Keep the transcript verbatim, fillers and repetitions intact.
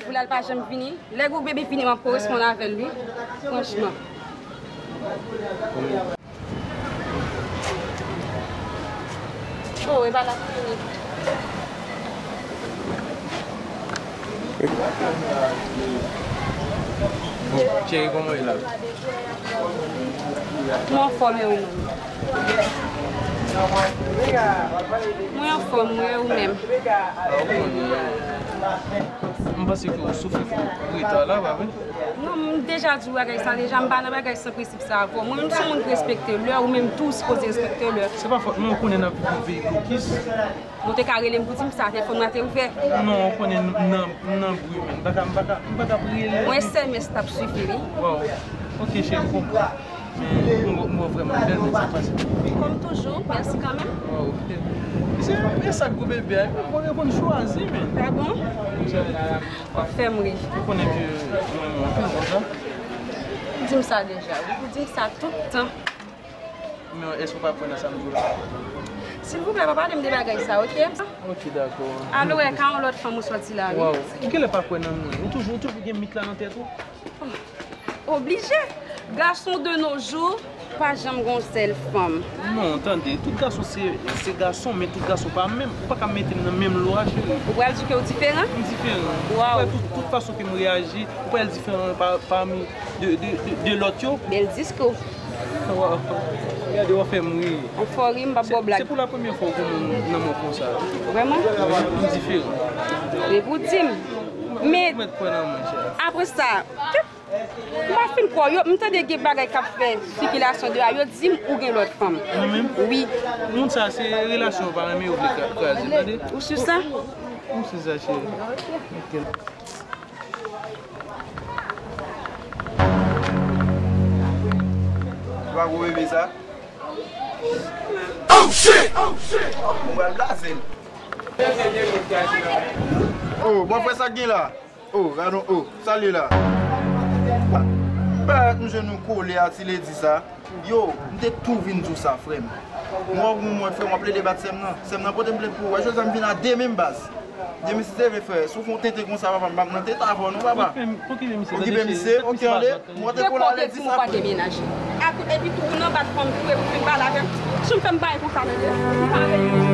Pou l al pa janm vini. Lè gwo bebe vini, m ap koresponn avè l, wi. Franchman. Oh, e pa la fini. Cheri, kòman w ye la? Mwen anfòm, e ou menm? Mwen anfòm, wi, e ou menm? M panse ke w soufri pou reta la, pa vre? Non, m deja di w bagay sa deja, m pa nan bagay san prensip sa avè w. Mwen menm, m se yon moun ki respekte lè, ou menm tou, ou sipoze respekte lè. Se pa fòt mwen, ou konnen n ap viv yon peyi blokis. Ou te ka rele m pou di m sa, telefòn mwen te ouvè. Non, ou konnen m nan, m nan bri, men m pa ka, m pa ka, m pa ka priye lè. Yon S M S t ap sifi, wi. Waw. Ok, cheri, m konprann. Men, m wè, m wè w vrèman bèl, men sa pase. Kòm toujou, mèsi kanmenm. Waw, ok. Se, men sa gwo bebe a, epi mwen reponn chwazi, men. Ah bon? W ap fè m ri. Ou konnen ke mwen renmen w anpil konsa. Ou di m sa deja, wi. Ou di m sa tout tan. Men èske w pa kwè nan sa m di w la? Silvouplè, pa pale m de bagay sa, ok? Ok, dakò. Alò, wè, ka yon lòt fanm ou sòti la, wi. Waw, ou genlè pa kwè nan mwen. Ou toujou, ou toujou gen mit la nan tèt ou. Oblije. Gason de nos jours pa janm gon sèl fanm. Non, tande, tout gason se, se gason, men tout gason pa menm. Ou pa ka mete m nan menm lo a, cheri. Ou pral di ke w diferan? M diferan. Waw. Ou pral tout, tout fason ke m reyaji, ou pral diferan pa, pami de, de, de, de lòt yo. Bèl diskou. Waw. Gade, w ap fè m ri. Ou fò ri, m p ap ba w blag. Se pou la premyè fwa w konn nan mwen konsa. Vrèman? M diferan. E pou di m. Men, apre sa, m pa fin kwè w. Yo, m tande gen bagay k ap fè sikilasyon deyò a. Yo di m ou gen lòt fanm. Mwen menm? Wi. Moun sa, se relasyon yo pa renmen yo vle kra-, kraze, tande? Ou si sa? M si sa, cheri. Ou pa gwo bebe sa? Oh shit! Oh shit! Mwen pral blaze l. Oh, bòfrè, sa k gen la? Oh, gade non, oh, sa l ye la? Ba, m jwenn nou kole a ti ledi sa. Yo, m te tou vin di w sa, frè m. Mwen, mwen, mwen, frè m, w ap plede bat sè m nan. Sè m nan pote m plent pou ou. Wè, jodi a m vin a de men m baz. Demen si Dye vle, frè, si w fè yon tenten konsa, papa, m p ap nan tenten avè w non, papa. Okipe misye, okipe misye, oke, ale. Mwen te kole a ledi sa, frè. Demenaje. Epi tou, ou nan bat fanm tou, epi w vin pale avè m. Si w fè m bagay konsa, tande.